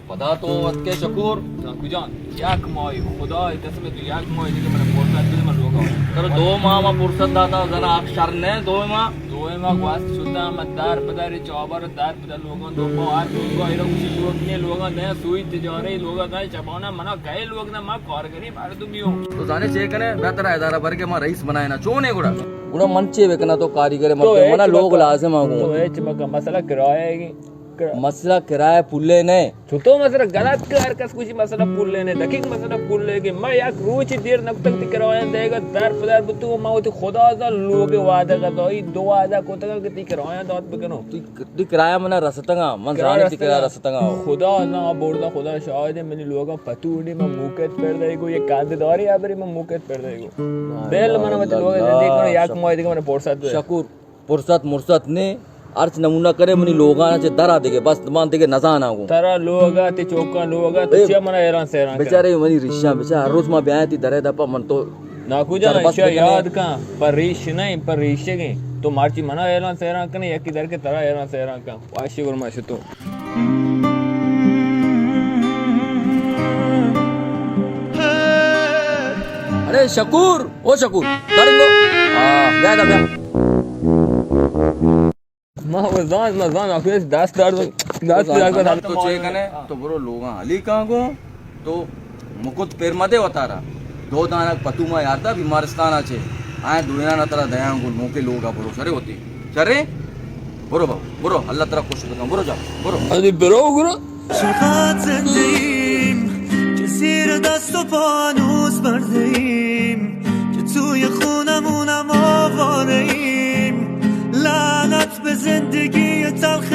پدا تو اتکے شکور؟ زانکو جان، یک ماہی، خدا قسم، تو یک ماہی دیگہ من فرصت بدے، من لوگا آں۔ ترا دو ماہ ما فرصت داتا، زنا حق شر نہ، دو ماہ۔ دو ماہ گوست شتا، من در پدر چابر در پدر لوگاں دو ماہ ہر روز گاہ ایرا کسی لوگ نے، لوگاں دے سوئی تجارے، لوگاں دے چپانا، منا گئے لوگ نہ، ما کارگری مردمی ہوں۔ تو زانے چے کنے؟ بیا ترا ادارہ برگے ما رئیس بنائے نا، چونے گڑا؟ گڑا من چے بکنا، تو کاریگر من تو تو، منا ہچ لوگ مکن۔ لازم آ گو۔ تو ہچ مکن، مسئلہ کرایہ ہے کہ مسئلہ کرایہ پولے نہ۔ چو تو مسئلہ غلط کہ ہر کس کچھ مسئلہ پولے نہ، دقیق مسئلہ پولے کہ میں یک روچ دیر نکتگ تی کرایہ دے گا، در پدر بتو، ما وتی خدا زان لوگ وعدہ گا دائی، دو وعدہ کتگا کہ تی کرایہ دات بکنو۔ تی، تی کرایہ منا رستگا، من کرایہ زانی تی کرایہ رستگا۔ رستگا۔ خدا زان بردا، خدا شاہد ہے، منی لوگا پتو نہیں، من موکت پر دے گو، یہ کاندے داری ابری من موکت پر دے گو۔ بل منا وتی لوگا زندگی کنو، یک ماہ دیگہ من فرصت دے۔ شکور۔ پرست مرست نے، ہرچ نمونہ کرے منی لوگانا چہ درا دگہ، بس من دگہ نزاناں گوں۔ ترا لوگا، تی چوکاں لوگا، تو اے چیا منا حیران سیران کن؟ بیچارے منی ریشاں، بیچارے ہر روز ما بیایں تی درے دپا من تو ناکو جان، چربست ایشیا بکنے۔ یاد کن، پر ریش نہیں، پر ریشگیں۔ تو مرچی منا حیران سیران کنے، یکی در کے ترا حیران سیران کن۔ واشی گرما شتو۔ ارے شکور، او شکور، درنگو۔ ہاں، بیا دا، بیا۔ ما وہ زان، ما زان، آخر دست درد، دست تو درد زان، تو چے کنے؟ تو برو لوگاں علی کاں گو، تو مکت پر مدے وتارا۔ دو دانک پتو ما یارتا بیمارستان آ چے۔ آئیں دویانا ترا دیاں گو، نوکے لوگا برو، شرے ہوتی۔ شرے؟ برو بابا، برو، اللہ ترا خوش بکن، برو جا، برو۔ ادی برو گرو۔ چقدر زندگیم که زیر دست و پا هنوز برده‌ایم، که توی خونمونم آواره‌ایم. لعنت به زندگی تلخ